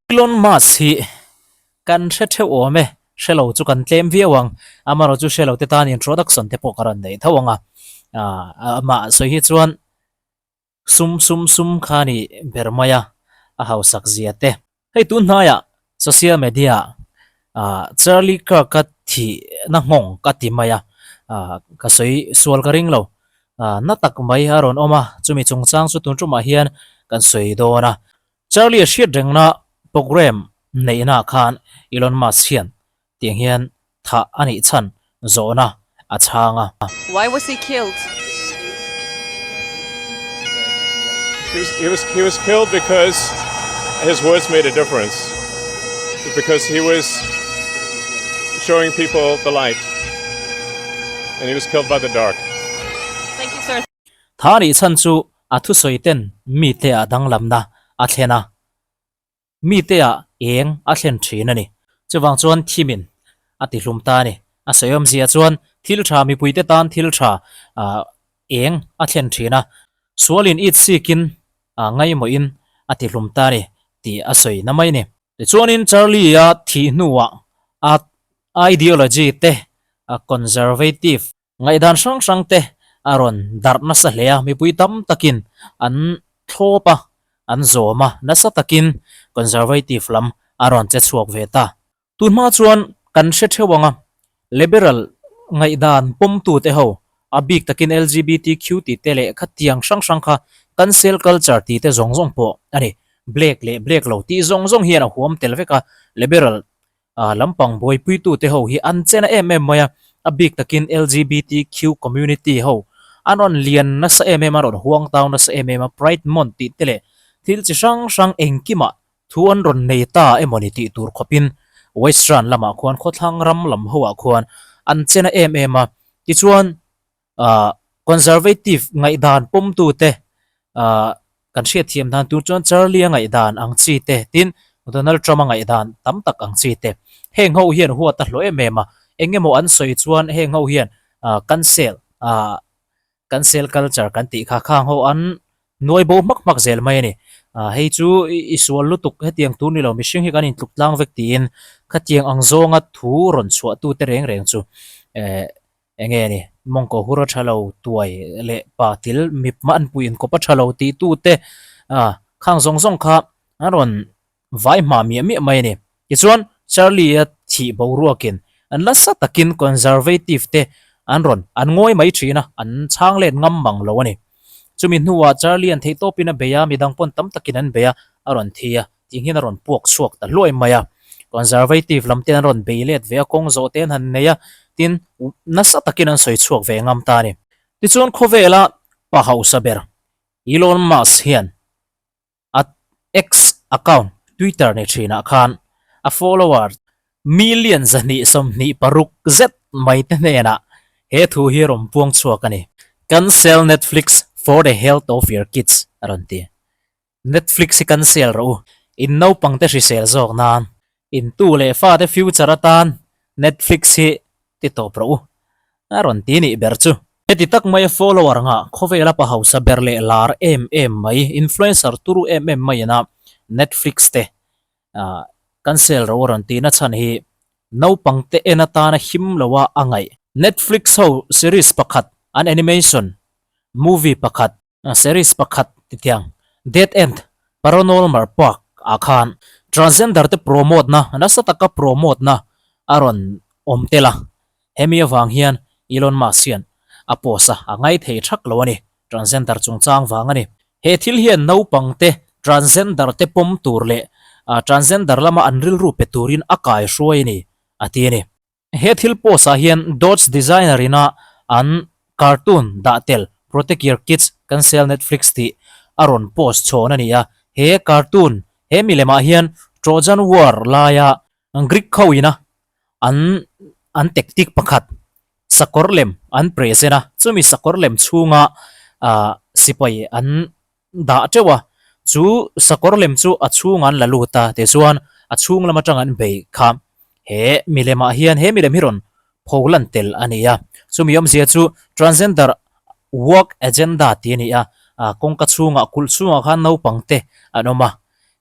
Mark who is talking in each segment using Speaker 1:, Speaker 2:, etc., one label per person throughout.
Speaker 1: Elon Musk hi kan hre theuh awm e, hre lo chu kan tlem viau ang, amaherawh chu hre lo te tan introduction te pawh ka rawn neih tho ang a, amah sawi hi chuan sum sum sum kha ni ber mai a, a hausak zia te. Hei tun hnaiah social media ah Charlie Kirk a thihna nghawng ka ti mai a, ka sawi sual ka ring lo, na tak mai a rawn awm a, chumi chungchang chu tun tumah hian kan sawi dawn a. Charlie a hriat rengna programme neihna khan Elon Musk hian tiang hian thah a nih chhan zawhna a chhang a.
Speaker 2: Why was he killed?
Speaker 3: He was, he was, he was killed because his words made a difference. Because he was showing people the light. And he was killed by the dark.
Speaker 2: Thank you, sir.
Speaker 1: Thah a nih chhan chu A thusawi ten mite ah danglamna a thlen a, mite ah eng a thlen thin a ni. Chuvang chuan thimin a ti hlum ta a ni. A sawi awmzia chuan thil tha mipuite tan thil tha eng a thlen thin a, sualin it sikin ngaimawhin a ti hlum ta a ni tih a sawi na mai a ni. Tichuanin Charlie-a thih hnuah a ideology te a conservative Ngaihdan hrang hrang te a rawn darh nasa hle a, mipui tam takin an thlawp a, an zawm a, nasa takin Conservative lam a rawn che chhuak ve ta. Tun hma chuan kan hre theuh ang a, Liberal ngaihdan pawmtute ho, a bik takin LGBTQ tih te leh khatiang hrang hrang kha cancel culture tih te zawng zawng pawh a ni. Black leh black lo tih zawng zawng hian a huam tel vek a, Liberal Ah lampang buaipuitute ho hi an chena em em mai a, a bik takin LGBTQ community ho an rawn lian nasa em em a, an rawn huang tau nasa em em a, Pride Month tih te leh thil chi hrang hrang engkimah thu an rawn nei ta emawni tih tur khawpin Western lamah khuan khawthlang ram lam hoah khuan an chena em em a, tichuan ah conservative ngaihdan pawmtute ah kan hriatthiam dan tur chuan Charlie a ngaihdan ang chi te tin Donald Trump a ngaihdan tam tak ang chi te heng ho hian huat a hlawh em em a eng emaw an sawi chuan heng ho hian ah cancel ah cancel culture kan tih kha khang ho an nuai bo hmak hmak zel mai a ni ah hei chu i sual lutuk hetiang tur ni lo mihring hi kan intluk tlang vek tiin khatiang ang zawnga thu rawn chhuah tu te reng reng chu eh Enge ni, mawngkaw hur a tha lo tuai leh pa til mip mah an pui inkawp a tha lo tih tu te khang zawng zawng kha an rawn vai hma miah miah mai a ni. Tichuan, Charlie-a thih boruakin an nasa takin Conservative te an rawn an ngawi mai thin a, an chhang let ngam mang lo a ni. Chumi hnuah Charlie-a'n theihtawpin a bei a, midang pawn tam takin an bei a, a rawn thi a. Tih hian a rawn puak chhuak ta hluai mai a, Conservative lam ten an rawn bei let ve a, kawng zawh te an han nei a, tin nasa takin an sawi chhuak ve ngam ta a ni. Tichuan khawvela pa hausa ber Elon Musk hian a X account Twitter ni thinah khan a follower million 226 zet mai te hnenah he thu hi rawn puang chhuak a ni. Cancel Netflix for the health of your kids a rawn ti. Netflix hi kan sel rawh u. In naupang te hrisel zawk nan. In tu leh fa te future atan Netflix hi ti tawp rawh u. A rawn ti nih ber chu. Heti tak mai a follower ngah khawvela pa hausa ber leh lar em em mai, influencer turu em em mai ina Netflix te kan sel rawh u a rawn tihna chhan hi naupang te en atana him loa a ngaih. Netflix ho series pakhat an animation movie pakhat Series pakhat titiang Dead End Paranormal Park ah khan transgender te promote na nasa taka promote na a rawn awm tel a, hemi avang hian Elon Musk hian a post a a ngai thei thak lo a ni, transgender chungchang vang a ni. He thil hian naupang te transgender te pawm tur leh transgender lama an rilru pe turin a kaihruai a ni, a ti a ni. He thil post ah hian Dodge designer ina an cartoon dah tel Protect Your Kids Cancel Netflix tih a rawn post chhawn a ni a. He cartoon he milem ah hian Trojan War laia Greek ho ina an an tactic pakhat sakawr lem an present a, chumi sakawr lem chhunga sipai an dah teuh a, chu sakawr lem chu a chhung an la lut a, tichuan a chhung lam atang an bei kha he milem ah hian he milem hi rawn pho lan tel a ni a, chumi awmzia chu transgender work agenda tih a ni a, kawngka chhungah kulh chhungah khan naupang te an awm a,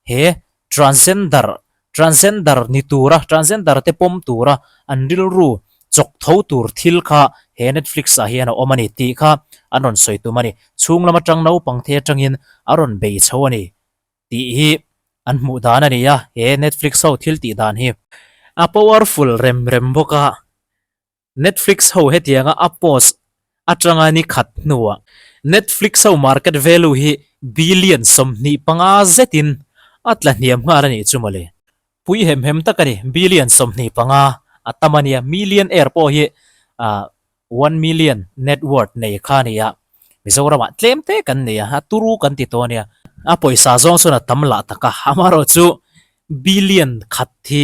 Speaker 1: he. Transgender transgender ni tura transgender te pawm tura an rilru chawk tho tur thil kha he Netflix ah hian a awm a ni tih kha an rawn sawi tum a ni. Chhung lam atang naupang the atangin a rawn bei chho a ni tih hi an hmuh dan a ni a, he Netflix ho thil tih dan hi a powerful rem rem bawk a. Netflix ho hetianga a post atanga ni khat hnuah Netflix ho market value hi billion 25 zetin a tla hniam nghal a nih chu mawle. Pui hem hem tak a ni, billion 25 a tam a nia, millionaire pawh hi 1 million net worth nei kha a ni a, Mizoramah tlem te kan nei a, a turu kan ti tawh a nia. A pawisa zawng chuan a tam lah tak a, amaherawhchu billion khat hi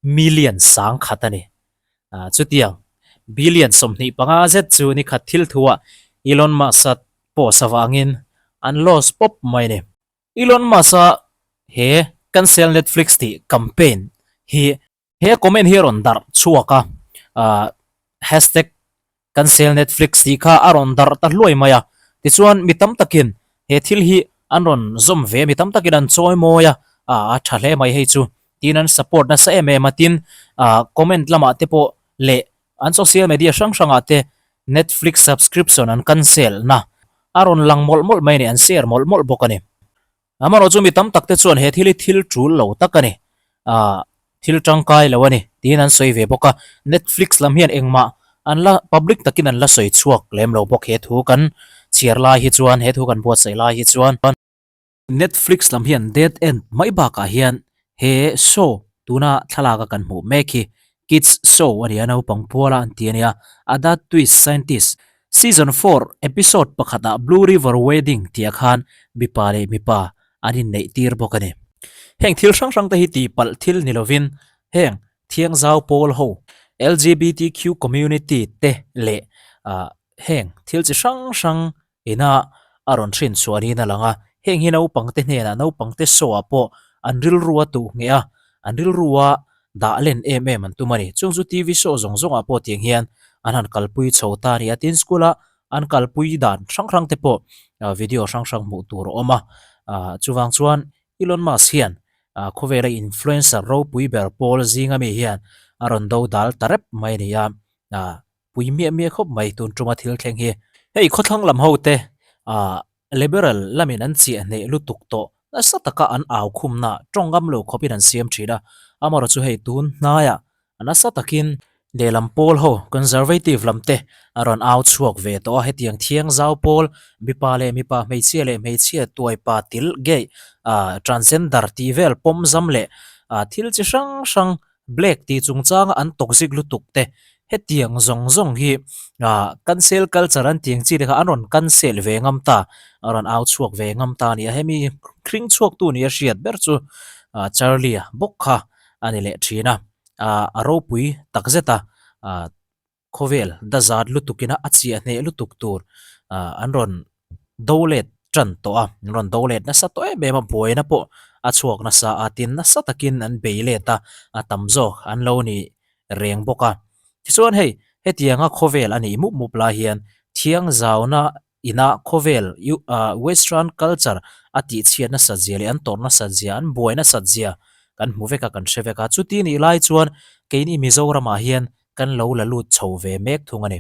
Speaker 1: million sang khat a ni. Chutiang billion 25 zet chu ni khat thil thuah Elon Musk-a post avangin an loss pawp mai a ni. Elon Musk-a he Cancel Netflix tih campaign hi he comment hi a rawn darh chhuak a, hashtag Cancel Netflix tih kha a rawn darh ta hluai mai a, tichuan mi tam takin he thil hi an rawn zawm ve, mi tam takin an chawi mawi a, a tha hle mai hei chu tiin an support nasa em em a, tin comment lamah te pawh leh an social media hrang hrangah te Netflix subscription an cancel na a rawn lang mawlh mawlh mai a ni, an share mawlh mawlh bawk a ni. Amaherawh chu mi tam tak te chuan he thil hi thil tul lo tak a ni, ah thil tangkai lo a ni tiin an sawi ve bawk a. Netflix lam hian engmah an la public takin an la sawi chhuak lem lo bawk he thu kan chhiar lai hi chuan, he thu kan buatsaih lai hi chuan. Netflix lam hian Dead End mai bakah hian he show tuna thlalak a kan hmuh mek hi Kids show a ni a, naupang puala an ti a nia. Ada Twist Scientist Season 4 episode pakhatah Blue River Wedding tih ah khan mipa leh mipa an inneih tir bawk a ni. Heng thil hrang hrang te hi tihpalh thil ni lovin heng thiangzau pawl ho LGBTQ community te leh heng thil chi hrang hrang ina a rawn hrin chhuah niin a lang a, heng hi naupang te hnenah naupang te show ah pawh an rilru a tuh ngheh a, an rilru a dah len em em an tum a ni. Chung chu TV show zawng zawng ah pawh tiang hian an han kalpui chho ta a ni a, tin school a an kalpui dan hrang hrang te pawh video hrang hrang hmuh tur a awm a, chuvang chuan Elon Musk hian khawvela influencer ropui ber pawl zinga mi hian a rawn do dal ta rep mai a ni a, pui miah miah khawp mai tun tuma thil thleng hi. Hei khawthlang lam ho te ah liberal lamin an chiah hneh lutuk tawh nasa taka an au khumna tawngam lo khawpin an siam thin a, amaherawhchu chu hei tun hnaiah nasa takin lehlam pawl ho conservative lam te a rawn au chhuak ve tawh a, hetiang thiang zau pawl mipa leh mipa hmeichhia leh hmeichhia tuai pa til gay ah transgender tih vel pawm zam leh ah thil chi hrang hrang Black tih chungchanga an toxic lutuk te hetiang zawng zawng hi ah cancel culture an tih ang chi te kha an rawn cancel ve ngam ta a rawn au chhuak ve ngam ta a ni a hemi hring chhuak tu nia hriat ber chu ah Charlie-a bawk kha a ni leh thin a ah a ropui tak zet a ah khawvel dazat lutuk ina a chiah hneh lutuk tur ah an rawn do let tan tawh a an rawn do let nasa tawh em em a buaina pawh a chhuak nasa a tin nasa takin an bei let a a tam zawk an lo ni reng bawk a tichuan hei hetianga khawvel a nih mup mup lai hian thiang zauna ina khawvel western culture a tih chhiat nasat zia leh an tawrh nasat zia an buai nasat zia kan hmu vek a kan hre vek a chuti nih lai chuan keini Mizoramah hian kan lo la lut chho ve mek thung a ni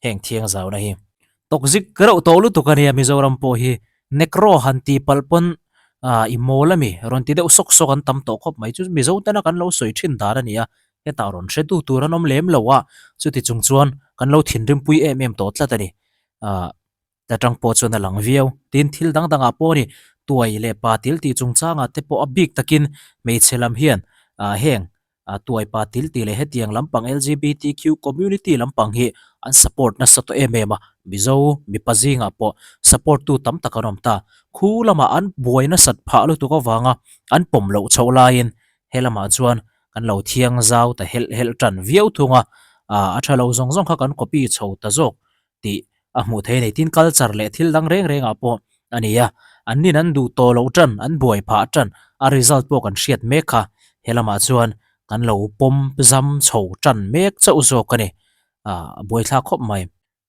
Speaker 1: heng thiang zauna hi toxic reuh tawh lutuk a nia Mizoram pawh hi Negro han tih palh pawn i mawl a mi rawn ti deuh sawk sawk an tam tawh khawp mai chu Mizo tena kan lo sawi thin dan a ni a hetah rawn hre tu tur an awm lem lo a chuti chung chuan kan lo thinrimpui em em tawh tlat a ni. ah ta tang pawh chuan a lang viau tin thil dang dangah pawh a ni tuai leh pa til tih chungchangah te pawh a bik takin hmeichhe lam hian ah heng ah tuai pa til tih leh hetiang lampang L_G_B_T_Q community lampang hi an support nasa tawh em em a Mizo mipa zingah pawh support tu tam tak an awm ta khu lamah an buai nasat phah lutuk avanga an pawm loh chhoh laiin he lamah chuan kan lo thiang zau ta helh helh tan viau thung a ah a tha lo zawng zawng kha kan copy chho ta zawk tih a hmuh theih a ni. Tin, culture leh thil dang reng rengah pawh a ni a, an nin an duh tawh loh tan, an buai phah tan, a result pawh kan hriat mek kha. He lamah chuan kan lo pawm zam chho tan mek chauh zawk a ni. A buaithlak khawp mai.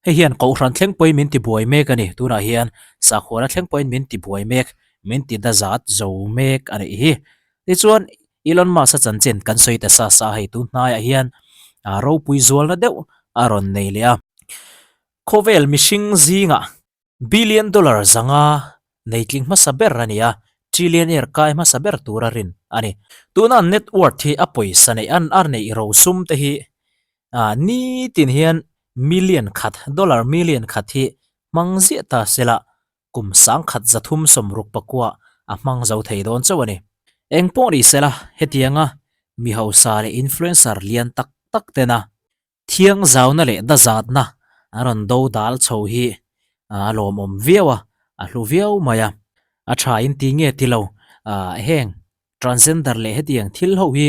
Speaker 1: Hei hian Kohhran thleng pawhin min ti buai mek a ni. Tunah hian sakhuana thleng pawhin min ti buai mek, min ti dazat zo mek a nih hi. Tichuan, Elon Musk-a chanchin kan sawi ta sa sa a, hei tun hnaiah hian ropui zualna deuh a rawn nei leh a. Khawvel mihring zingah billion dollar zanga nei tling hmasa ber a ni a, trillionaire kai hmasa ber tura rin a ni. Tuna an net worth hi a pawisa neih an a neih rosum te hi nitin hian million khat, dollar million khat hi hmang ziah ta sela kum sangkhat 360 a hmang zo thei dawn chauh a ni. Eng pawh ni sela, hetianga mi hausa leh influencer lian tak tak tena thiang zauna leh dazatna an rawn do dal chho hi a lawmawm viau a, a hlu viau mai a. A tha in ti nge ti lo, heng Transgender leh hetiang thil ho hi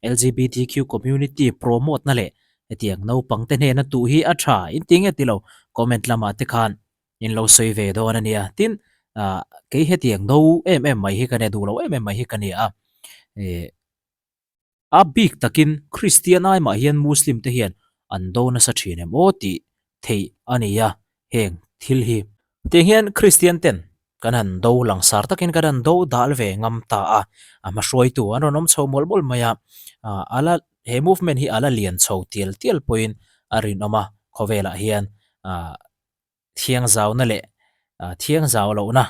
Speaker 1: LGBTQ community promote na leh hetiang naupang te hnena tuh hi a tha in ti nge ti lo, comment lamah te khan in lo sawi ve dawn a nia. Tin, ah kei hetiang no em em mai hi ka nia, duh lo em em mai hi ka nia a. Ih a bik takin Kristian ai mah hian Muslim te hian an do nasa thin em aw tih theih a ni a heng thil hi. Tiang hian Kristian ten kan han do langsar takin kan han do dal ve ngam ta a, a hmahruaitu an rawn awm chho mawlh mawlh mai a, ah a la he movement hi a la lian chho tial tial pawhin a rinawm a, khawvelah hian ah thiang zauna leh thiang zau lohna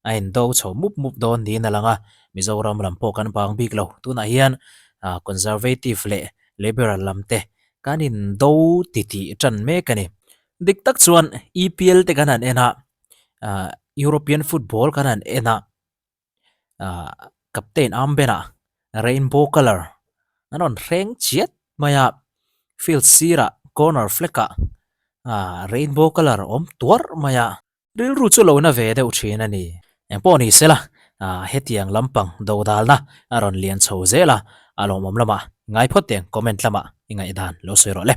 Speaker 1: a indo chho mup mup dawn niin a lang a, Mizoram lam pawh kan bang bik lo. Tunah hian Conservative leh Liberal lam te kan indo titih tan mek a ni. Dik tak chuan EPL te kan han en a, European football kan han en a, Captain armband ah rainbow colour an rawn hreng chiat mai a, field sirah corner flag ah rainbow colour a awm tuarh mai a, rilru chu lo na ve deuh thin a ni. Engpawh ni sela hetiang lampang dodalna a rawn lian chho zel a, a lawmawm lamah ngai phawt teng comment lamah i ngaihdan lo sawi rawh le.